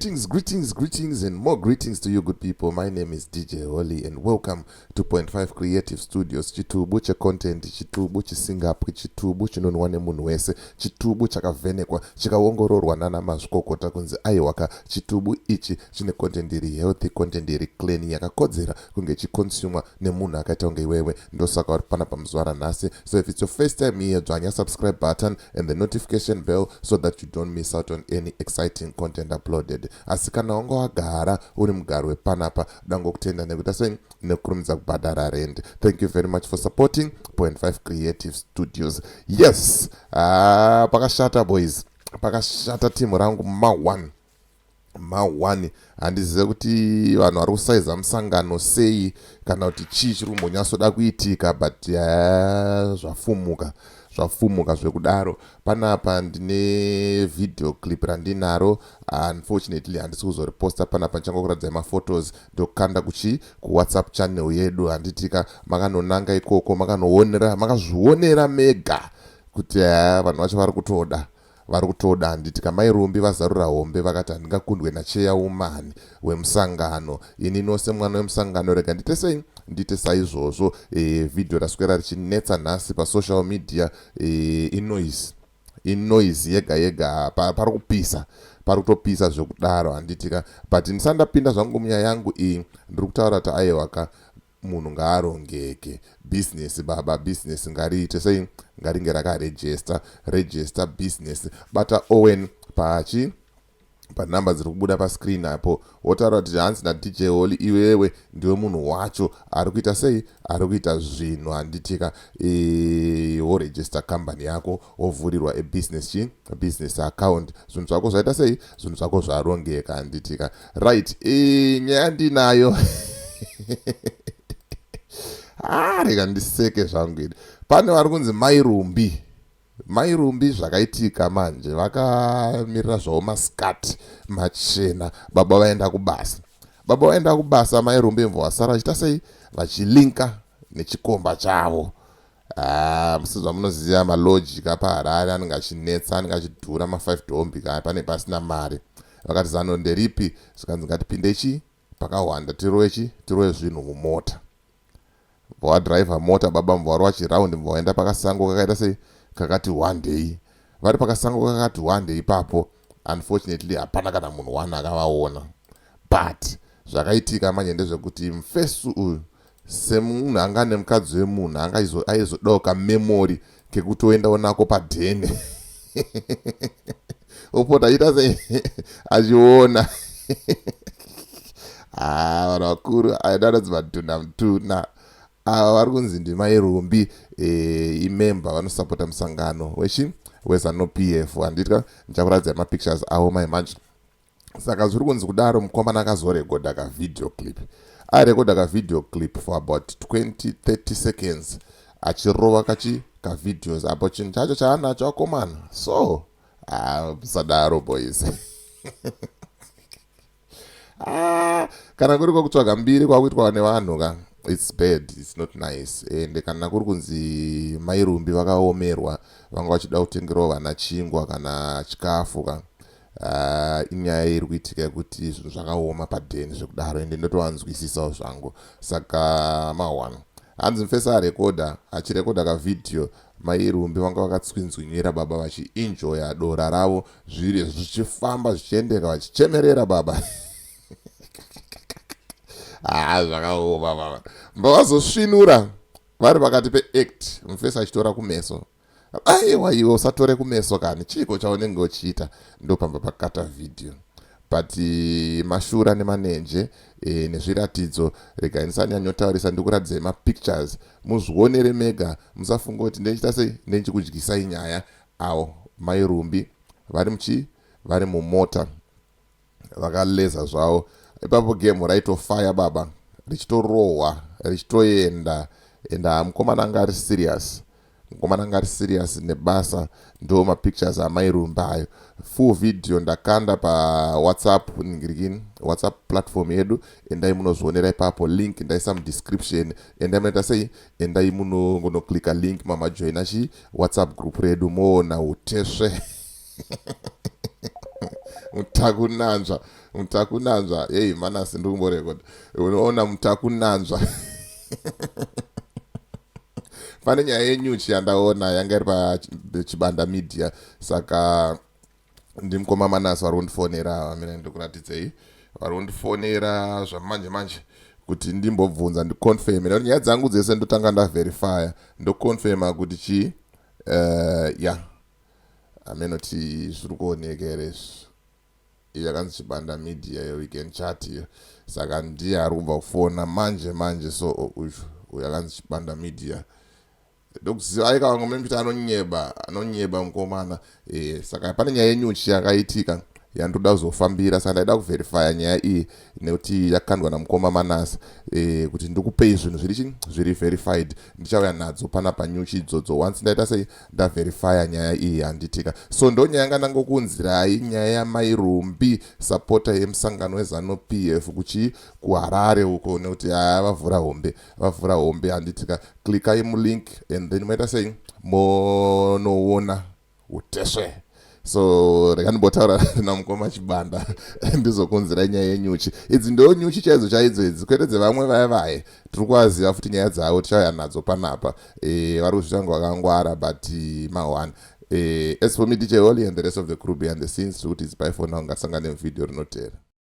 Greetings, greetings, greetings, and more greetings to you, good people. My name is DJ Holly, and welcome to Point 5 Creative Studios. Chitubu checontent, chitubu chisingapwi, chitubu chinonwa nemunhu wese, chitubu chakavhenekwa, chikaongororwa nana mazvikokota kunzi aiwaka, chitubu ichi chine content iri healthy, content iri clean, yakakodzera kunge ichiconsumwa nemunhu akaita kunge iwewe. Ndosaka uri panapa muzuva ranhasi. So if it's your first time here, dzvanya subscribe button and the notification bell so that you don't miss out on any exciting content uploaded. Asi kana wanga wagara uri mugari wepanapa, dangokutenda nekuita sei, nekukurumidza kubhadhara rent. Thank you very much for supporting Point 5 Creative Studios. Yes, ah, pakashata boys, pakashata timu rangu ma1 ma1. Handizive kuti vanhu vari kusaiza musangano sei kana kuti chii chiri kumbonyatsoda kuitika, but zvafumuka, zvafumuka zvekudaro. Panapa ndine video clip randinaro. Unfortunately handisi kuzoriposta panapa, ndichangokuratidzai maphotos, ndokanda kuchi kuWhatsApp channel yedu, handitika? Makanonanga ikoko, makanoonera, makazvionera mega kuti vanhu vacho vari kutoda, vari kutoda, handitika? Mairumbi vazarura hombe, vakati handingakundwe nachairwoman wemusangano ini nose mwana wemusangano, rega ndite sei, ndite saizvozvo. Vhidhiyo raswera richinetsa nhasi pasocial media. Inoise, inoise yega yega, pari kupisa, pari kutopisa zvekudaro, handitika? But ndisati ndapinda zvangu munyaya yangu iyi, ndiri kutaura kuti aiwaka, munhu ngaarongeke. Bhizinesi baba, bhizinesi ngariite sei, ngaringe rakarejesta. Register business, bata Owen pachi panhamba dziri kubuda pascreen apo, wotaura kuti hanzi naDJ Holly, iwewe ndiwe munhu wacho ari kuita sei, ari kuita zvinhu, handitika? Worejista kambani yako, wovhurirwa ebusiness chi business account, zvinhu zvako zvaita sei, zvinhu zvako zvarongeka, handitika? Right, nyaya ndinayo. Ah, rega ndiseke zvangu ini. Pane vari kunzi Mairumbi. Mairumbi, zvakaitika manje, vakamirira zvavo masikati machena, baba vaenda kubasa. Baba vaenda kubasa, Mairumbi mvo vasara vachiita sei, vachilinka nechikomba chavo. Ah, sezvamunoziva, malodge kapaHarare anenge achinetsa, anenge achidhura, ma5 dombi ka pane pasina mari. Vakati zano nderipi? Zvikanzi ngatipinde chi pakawanda, tirove chi tirove zvinhu mumota. Wadhiraivha mota baba, mubva warova chiraundi, mubva waenda pakasango kakaita sei, kakati one day. Vari pakasango kakati one day ipapo, unfortunately hapana kana munhu one akavaona. But zvakaitika manje ndezvekuti mufesu uyu, semunhu anga nemukadzi wemunhu, anga aizodawo kamemory kekutoendawo nako padhene, opota achiita sei, achiona. Ah, vanhu vakuru adanonzi madhuna mutuna. Ava vari kunzi ndiMairumbi, imember, vanosapota musangano wechi weZANU PF, handitya? Ndichakuratidzai mapictures avo mai manje. Saka zviri kunzi kudaro, mukomana akazorekodha kavideo clip, arekodha kavideo clip for about 20 30 seconds, achirova kachi kavideos apo chinhu chacho chaanacho akomana. So ah, musadaro boys. Ah, kana kuri kwekutsvaga mbiri kwakuitwa nevanhu ka, it's bad, it's not nice. And kana kuri kunzi Mairumbi vakaomerwa, vanga vachida kutengerawo vana chingwa kana chikafu ka, inyaya iri kuitika yekuti zvinhu zvakaoma padheni zvekudaro, ende ndotovanzwisisawo zvangu. Saka ma1 hanzi mufesi arekodha, achirekodha kavhidhiyo, Mairumbi vanga vakatswinzwinyira baba, vachienjoya dora ravo, zviri zvichifamba zvichiendeka, vachichemerera baba. Ah, zvakaoma baba. Mbavazosvinura vari pakati peact, mufesi achitora kumeso. Aiwa iwe, usatore kumeso kani, chiiko chaunenge uchiita? Ndopamba pakata vhidhiyo. But mashura nemanenje nezviratidzo, regai ndisanyanyotaurisa, ndikuratidzai mapictures muzvionere mega. Musafunga kuti ndendichita sei, ndendichikudyisai nyaya. Avo Mairumbi vari muchi vari mumota, vakaleza zvavo ipapo, gemu raitofaya baba, richitorohwa, richitoenda. Enda mukomana anga ari serious, mukomana anga ari serious nebasa. Ndo mapictures aMairumbi ayo. Full video ndakanda paWhatsApp ningirikini, WhatsApp platform yedu. Endai munozvionera ipapo, link ndaisa mudescription. Endai munoita sei, endai munongonoklika link, mamajoina chi WhatsApp group redu, moona utesve. Mutakunanzva, mutakunanzva. Hey Manasi, ndiri kumborekoda. Unoona mutakunanzva. Pane nyaya yenyuchi yandaona yanga iri paChibanda Media, saka ndimukoma Manasi vari kundifonera. Amene ndikuratidzei, vari kundifonera zvamanje manje kuti ndimbobvunza, ndiconfirme, nekuti nyaya dzangu dzese ndotanga ndaverifya, ndoconfirma kuti chii. Ya, amenoti zviri kuoneka here izvi? Yakanzi Chibanda Media yeweekend chat iyo, saka ndiye ari kubva kufona manje manje. So uyu uyu akanzi Chibanda Media, ndokuziva aika vamwe memiti anonyeba, anonyeba mukomana. Saka pane nyaya yenyuchi yakaitika yandoda kuzofambira, saka ndaida kuverifya nyaya iyi nekuti yakandwa namukoma Manasi, kuti ndikupei zvinhu zviri chi zviri verified. Ndichauya nadzo pana panyuchi idzodzo once ndaita sei, ndaverifya nyaya iyi, handitika? So ndo nyaya yanga ndangokuunzirai, nyaya yamairumbi, supporter yemusangano weZANU PF kuchi kuHarare uko, nekuti haya vavhura hombe, vavhura hombe, handitika? Klikai mulink and then moita sei, monoona utesve. So rega ndimbotaura namukoma Chibanda, ndizokunzirai nyaya yenyuchi idzi. Ndo nyuchi chaidzo chaidzo idzi, kwete dzevamwe vaya vaye tiri kuvaziva futi, nyaya dzavo tichauya nadzo panapa. Vari kuzviita kunge vakangwara, but ma1. As for me, DJ Holly, and the rest of the crew behind the scenes, tiri kuti it's bye for now. Ngasangane muvideo rinotera.